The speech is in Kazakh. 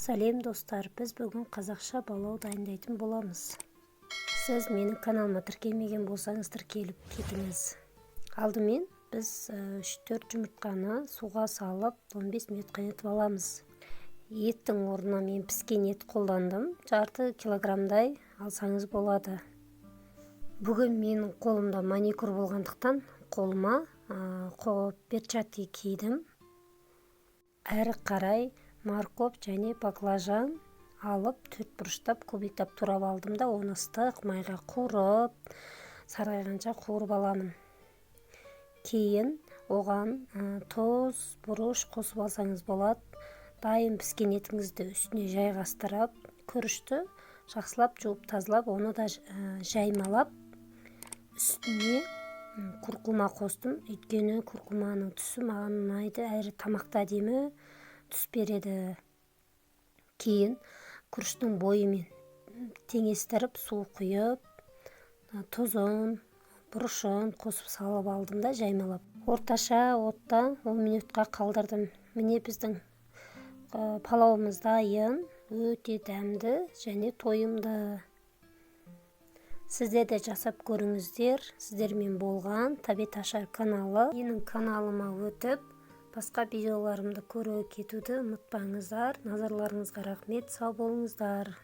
Сәлем, достар! Біз бүгін қазақша палау дайындайтын боламыз. Сіз менің каналыма тіркелмеген болсаңыз, тіркеліп кетіңіз. Алдымен біз 3-4 жұмыртқаны суға салып, 15 минут қайнатып аламыз. Еттің орнына мен піскен ет қолдандым, жарты килограммдай алсаңыз болады. Бүгін менің қолымда маникюр болғандықтан, қолыма перчатки кидім. Әрі қарай морковь және баклажан алып, төрт бұрыштап, кубиктап турап алдым да, оны ыстық майға қуырып, сарғайғанша қуырып аламын. Кейін оған тұз, бұрыш қосып алсаңыз болады. Дайын піскен етіңізді үстіне жайғастырып, күрішті жақсылап жуып, тазалап, оны да жаймалап, үстіне куркума қостым, өйткені куркуманың түсі маған ұнайды әрі тамақта әдемі түс береді. Кейін күріштің бойымен теңестіріп су құйып, тұзын, бұрышын қосып салып алдым да, жаймалап, орташа отта 10 минутқа қалдырдым. Міне, біздің палауымыз дайын. Өте дәмді және тойымды. Сіздер де жасап көріңіздер. Сіздермен болған Тәбет Ашар каналы. Менің каналыма өтіп, басқа видеоларымды көре кетуді ұмытпаңыздар. Назарларыңызға рахмет, сау болыңыздар.